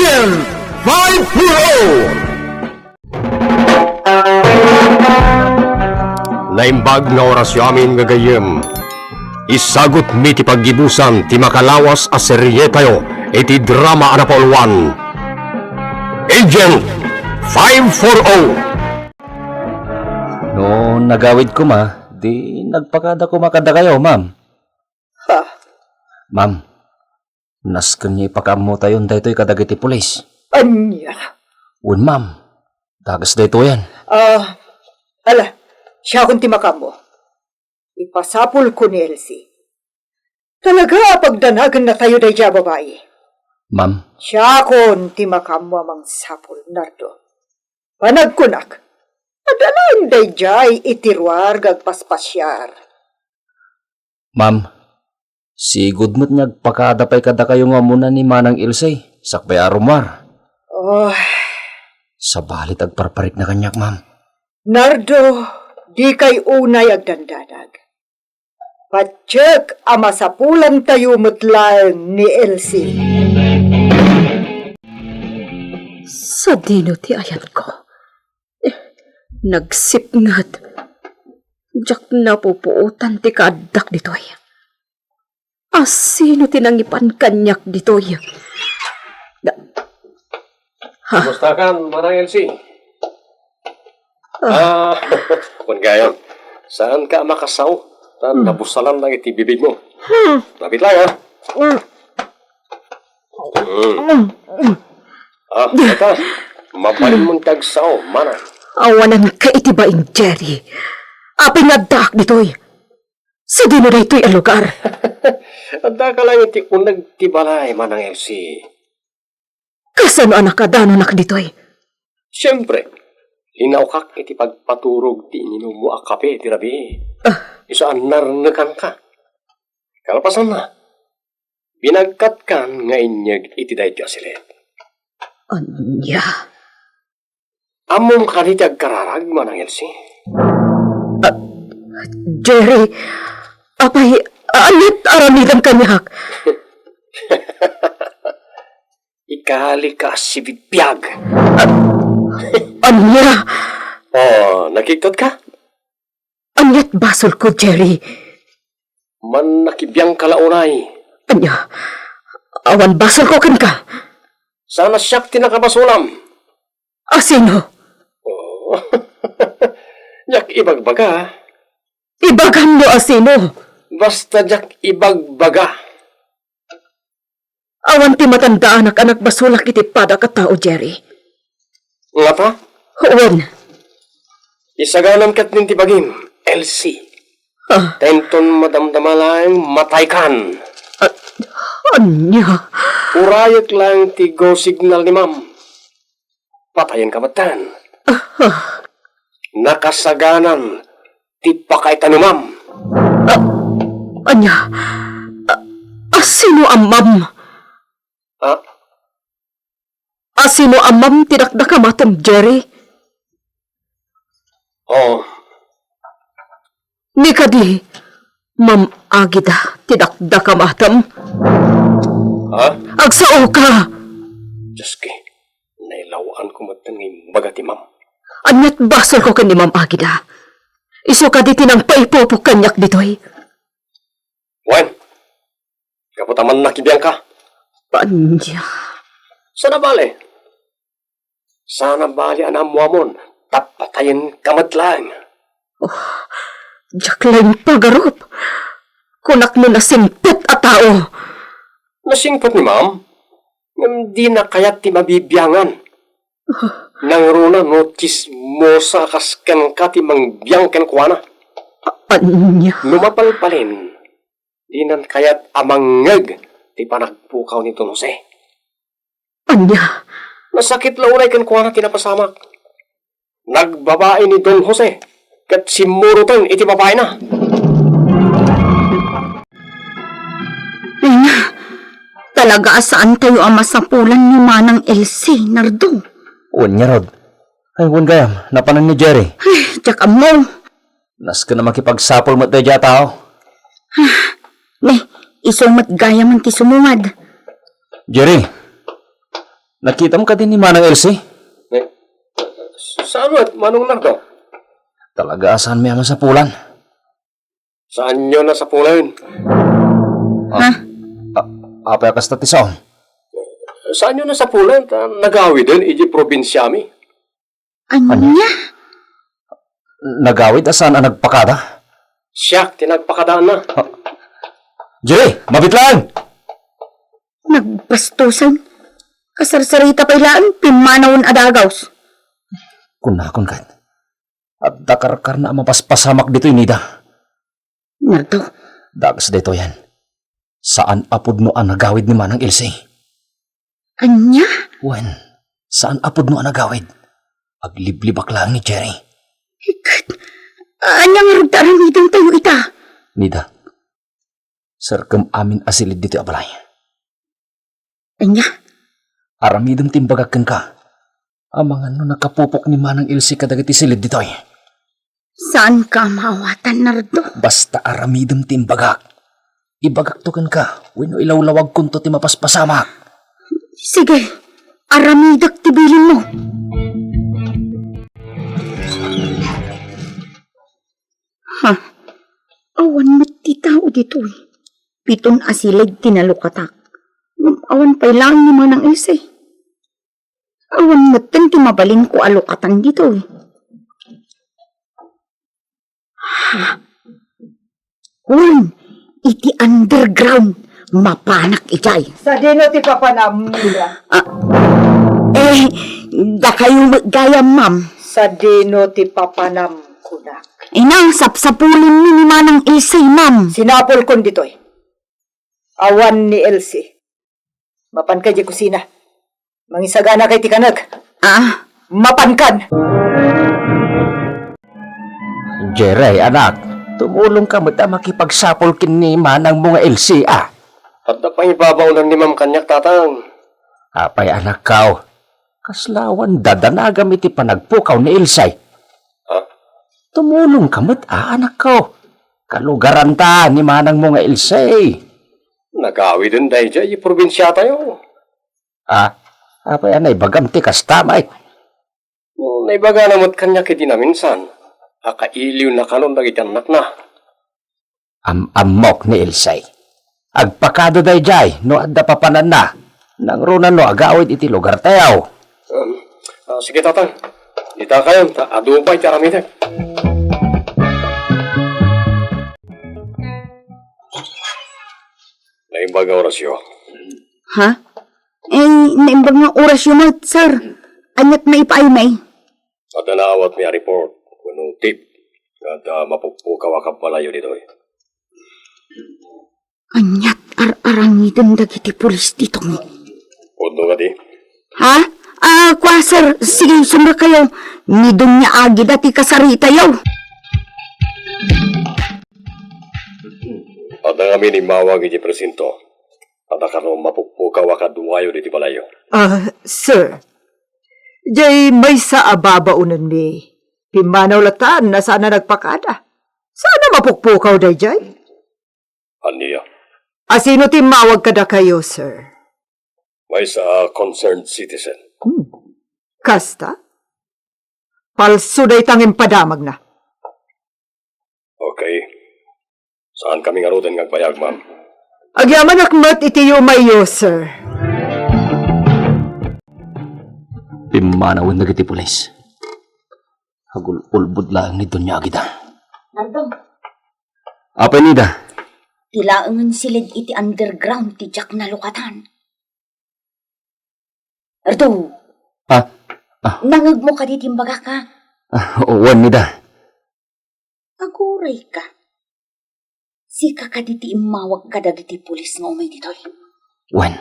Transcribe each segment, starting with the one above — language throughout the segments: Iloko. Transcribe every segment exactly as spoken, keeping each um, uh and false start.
Five four oh. Naimbag nga orasyo amin nga gayyem. Isagutmi ti paggibusan ti makalawas a serietayo iti drama a napauluan, Agent five four oh. No nagawid koma, di nagpakada koma kadakayo, ma'am. Ha? Ma'am, nasken nga ipakaammotayon daytoy kadagiti pulis. Ania? Wen, ma'am. Dagas daytoyen. Ah, ala, siakon ti makaammo. Ipasapulko ni Elsie. Talaga a pagdanagennatayo daydiay a babai. Ma'am. Siakon ti makaammo a mangsapul, Nardo. Panagkunak, adda laeng daydiay iti ruar nga agpaspasiar. Ma'am, sigud met nga agpakada pay kadakayo nga umuna ni Manang Elsie, sakbay a rummuar. Oh. Sabali ti agparparikna kaniak, ma'am. Nardo, dikay unay agdandanag. Patiek a masapulantayo met laeng ni Elsie. Sadino ti ayatko? Nagsipnget. Diak napupuotan ti kaaddak ditoy. Asino ti nangipan kaniak ditoy? Na-, ha? Kumustakan, Manang Elsie? Ah. Ah, wen gayam, saanka a makasao? Ta, hmm, nabusalan lang iti bibigmo. Hmm. Lapit lang, ha? Hmm. Hmm. Hmm. Ah, ita, mabalinmon ti agsao, Manang. Awananka iti bain, Jerry. Apay nga addaak ditoy? Sadino daytoy a lugar? Addaka laeng iti uneg ti balay, Manang Elsie. Kasano a nakadanonak ditoy? Siempre, linawkak iti pagpaturog ti ininummo a kape ti rabii. Ah. Isu a narnekanka. Kalpasanna, binagkatkan nga inyeg iti daytoy a silet. Ania? Ammom kadi ti agkararag, Manang Elsie? Ah, Jerry, apay, aniat aramidem kaniak? Ikalika a sibibiag. Ah, ania? Oh, nakigtotka? Aniat basolko, Jerry? Mannakibiangka la unay. Ania? Awan basolko kenka? Saan a siak ti nakabasolam? Asino? Oh. Diak ibagbaga. Ibagam no asino? Basta diak ibagbaga. Awan ti matandaanak a nagbasolak iti padak a tao, Jerry. Ngata? Wen. Isaganam ketdin ti bagim, Elsie. Ah. Ta inton madamdama laeng, mataykan. Ah, ania? Urayek laeng ti go signal ni Ma'am. Patayenka metten. Ah. Nakasaganan ti pakaitanemam. Ah, ania? Ah, asino a Ma'am? Ah? Asino a Ma'am ti dakdakamatem, Jerry? Oh. Ni kadi, Ma'am Agida ti dakdakamatem? Ha? Agsaoka! Dioski, nailaw-anko metten nga imbaga ti Ma'am. Aniat basolko ken ni Ma'am Agida? Isu kadi ti nangpaipupok kaniak ditoy? Wen, gapu ta mannakibiangka. Ania? Saan a bale? Saan a bale a naammuamon, ta patayenka met laeng. Oh, diak laeng pagarup. Kunak no nasingpet a tao. Nasingpet ni Ma'am? Ngem dina kayat ti mabibiangan. Nangruna no tsismosa a kas kenka ti mangbiang kenkuana. A-, ania? No mapalpalin, dinan kayat a mangngeg ti panagpukaw ni Don Jose. Ania? Nasakit la unay kenkuana ti napasamak. Nagbabai ni Don Jose ket simmuroten iti babaina. Ania, talaga a saantayo a masapulan ni Manang Elsie, Nardo. Wen ngarud. Ay, wen gayam, napanan ni Jerry. Ay, diak ammo. Nasken a makipagsapul met daydiay a tao. Ne, isu met gayam ti sumungad. Jerry, Nakitam kadi ni Manang Elsie? Eh, saan met, Manong Nardo? Talaga a saanmi a masapulan. Saanyo nasapulan? Ah, Ha? ah, apay a kasta ti saom? Saanyo nasapulan ta nagawiden iti probinsiami? Ania? Nagawid a saan a nagpakada? Siak ti nagpakadaanna. Jerry, mabitlan! Nagbastusan. Kasarsarita pay laeng, pimmanawen a dagaws. Kunakon ket, adda karkarna a mapaspasamak ditoy, Nida. Nardo. Dagus daytoyen. Saan a pudno a nagawid ni Manang Ilse. Ania? Wen, saan a pudno a nagawid. Agliblibak laeng ni Jerry. Iket, ania ngarud ti aramidentayo ita? Nida, serkem amin a silid ditoy a balay. Ania? Aramidem ti imbagak kenka. Amangan no nakapupok ni Manang Ilse kadagiti silid ditoy. Saanka a maawatan, Nardo? Basta aramidem ti imbagak. Ibagakto kenka, wenno ilawlawagkonto ti mapaspasamak. Sige, aramidek ti bilinmo. Ha? Awan met ti tao ditoy. Piton a silid ti nalukatak. Ngem awan pay laeng ni Manang Ilse. Awan metten ti mabalinko a lukatan ditoy. Ha? Wen, iti underground, mapanak idiay. Sadino ti papanam, Nida? Ah, eh, dakayo met gayam, ma'am. Sadino ti papanam, kunak? Ina, sapsapulenmi ni Manang Ilse, ma'am. Sinapulkon ditoy. Awan ni Elsie. Mapanka idiay kusina. Mangisaganaka iti kanek. Ah? Mapankan! Jerry, anak, tumulongka met a makipagsapul ken ni manangmo nga Elsie, a. Adda pangibabaonan ni Ma'am kaniak, Tatang. Apay, anakko? Kasla awan dadanagam iti panagpukaw ni Ilse. Ha? Tumulongka met, a, anakko. Kalugaranta ni manangmo nga Ilse. Nagawiden daydiay iti probinsiatayo. A, apay a naibagam ti kasta, Mike? No, naibagana met kaniak idi naminsan a kailiwna kanon dagiti annakna. Am-ammok ni Ilse. Agpakada daydiay no adda papananna. Nangruna no agawid iti lugartayo. Um, ah, sige, Tatang. Itakayon, ta adu pay ti aramidek. Naimbag nga orasyo. Ha? Eh, naimbag nga orasyo met, sir. Aniat maipaaymi? Adda naawatmi a report wenno tip nga adda mapukpukaw a kabbalayyo ditoy. Aniat ar-aramiden dagiti pulis ditoy? Pudno kadi? Ha? Ah, kua, sir. Sige, sumrekayo. Ni Doña Agida ti kasaritayo. Adda ngamin immawag iti presinto. Adda kano mapukpukaw a kaduayo diti balayyo. Ah, sir. Jay maysa a babaonenmi. Pimmanaw latan a saan a nagpakada. Saan a mapukpukaw dayjay? Ania? Asino ti immawag kadakayo, sir? Maysa a concerned citizen. Hmm. Kasta? Palso dayta nga impadamagna. Okay. Saankami ngaruden nga agbayag, ma'am. Agyamanak met iti yumayyo, sir. Pimmanawen dagiti pulis. Agul-ulbod laeng ni Doña Agida. Nardong. Apay, Nida? Ti laengen silid iti underground ti diak nalukatan. Erdo. Ah, ah. Nangegmo kadi ti imbagak, a? Ah, wen, Nida. Agurayka. Sika kadi ti immawag kadagiti pulis nga umay ditoy? Wen.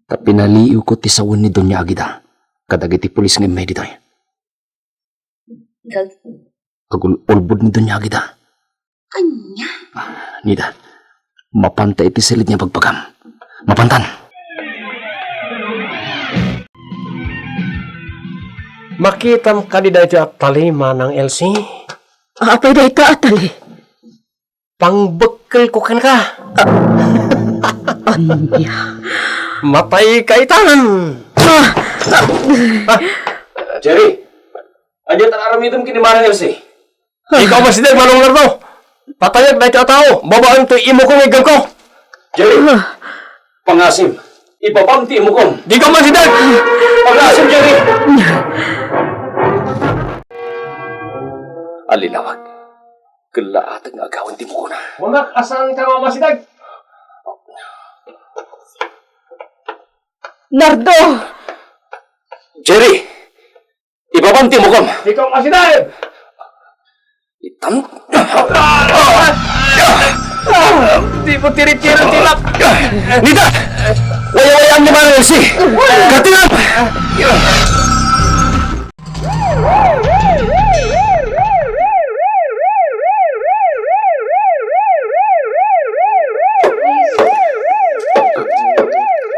Ta pinaliiwko ti sawen ni Doña Agida kadagiti pulis nga immay ditoy. Gag- Agul-ulbod ni Doña Agida. Ania? Ah, Nida, mapanta iti silid nga bagbagam. Mapantan. Makitam kadi daytoy a tali, Manang Elsie? Apay dayta a tali? Pangbekkelko kenka. Ania? Matay ka itan! Ah! Ah! Jerry, ania ti aramidem ken ni Manang Elsie? Ikaw masideg, Manong Nardo! Patayek daytoy a tao babaen toy imuko nga iggemko! Jerry! Pangasim! Ibabam ti imukom! Dika masideg! Pangasim, Jerry! Alilawag, ket laatek nga agawen ti imukona. Kunak a saanka nga masideg! Nardo! Jerry! Ibabam ti imukom! Ikaw masideg! Itan. Di mo tiri-tiri tilak. Nita! Wayawayaan ni Manang Elsie! Katingan!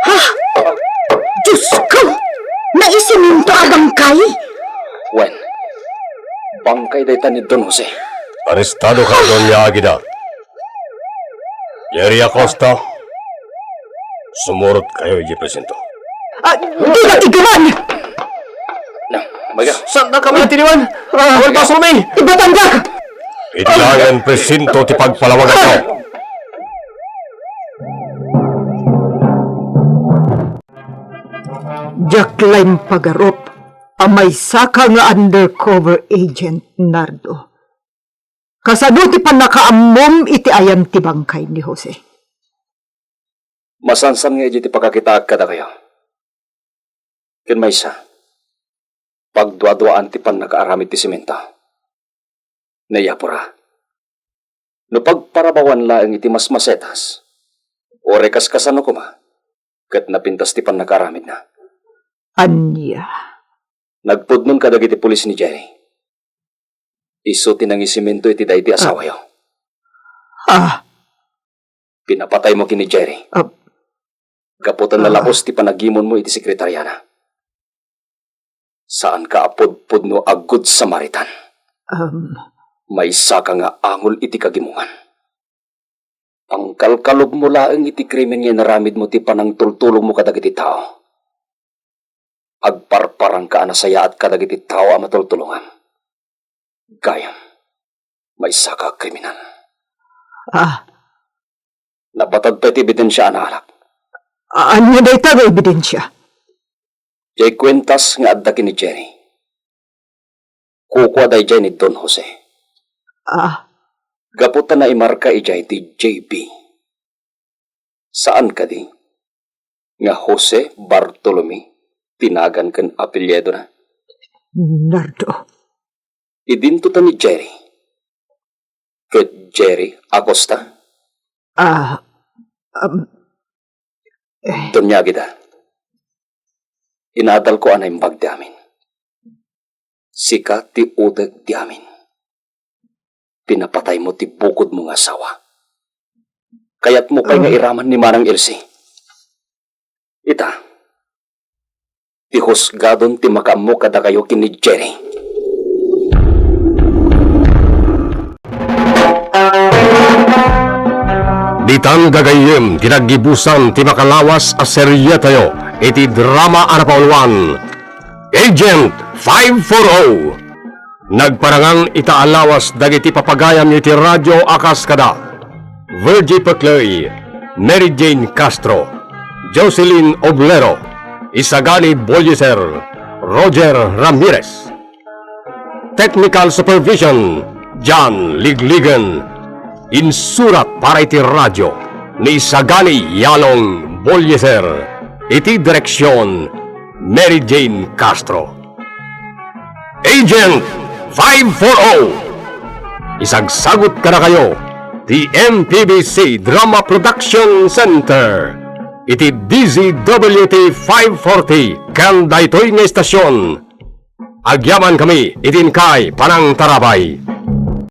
Ha? Diyos ko! Naisiminto a bangkay? Wen, bangkay dayta ni Don Jose. Arestado ka, Doña Agida. Jerry Acosta, sumurot kayo iti presinto. Ah, di na ti gaman! Na, maga. Saan na kami tiniwan? Ah, Juan Pasolme! Ibatangga! Kailangan presinto ti pagpalawagan ko. Diak laeng pagarup a maysaka nga undercover agent, Nardo. Kasano ti pannakaammom iti ayan ti bangkay ni Jose? Masansan nga idiay ti pakakitaak kadakayo. Ken maysa, pagduaduaan ti pannakaaramid ti simento. Ni Apura, no pagparabawan laeng iti masmasetas, uray kaskasano koma, ket napintas ti pannakaaramidna. Ania? Nagpudnon kadagiti pulis ni Jerry. Isu ti nangisimento iti daydi asawayo. Ah. Pinapataymo ken ni Jerry. Ah. Gapu ta nalaus ti panagimonmo iti sekretariana. Saanka a pudpudno a Good Samaritan. Um. Maysaka nga angol iti kagimongan. Pangkalkalubmo laeng iti krimen nga inaramidmo ti panangtultulongmo kadagiti tao. Agparparangka a nasayaat kadagiti tao a matultulongam. Gayam, maysaka a kriminal. Ah. Nabatag pay ti ebidensia a naalak. Ania dayta nga ebidensia? Diay kuentas nga adda ken ni Jerry. Kukua daydiay ni Don Jose. Ah. Gapu ta naimarka idiay ti J B. Saan kadi nga Jose Bartolome ti nagan ken apelyidona? Nardo. Idinto ta ni Jerry. Ket Jerry Acosta? Ah, um, eh. Doña Agida, inadalko a naimbag ti amin. Sika ti utek ti amin. Pinapataymo ti bukodmo nga asawa. Kayatmo pay nga Ah. iraman ni Manang Elsie? Ita, ti husgadon ti makaammo kadakayo ken ni Jerry. Ditan gagayyem ti naggibusan ti makalawas a serietayo iti drama a napauluan, Agent five four oh. Nagparangan ita a lawas dagiti papagayam iti radio a kas kada Virgie Peclay, Mary Jane Castro, Jocelyn Oblero, Isagani Bolliser, Roger Ramirez. Technical Supervision, John Ligligan. Insurat para iti radio ni Isagani Yalong Bolliser. Iti direksion, Mary Jane Castro. Agent five four oh. Isagsagut kadakayo ti M P B C Drama Production Center iti D Z W T five forty ken daytoy nga estasion. Agyamankami iti inkay panangtarabay.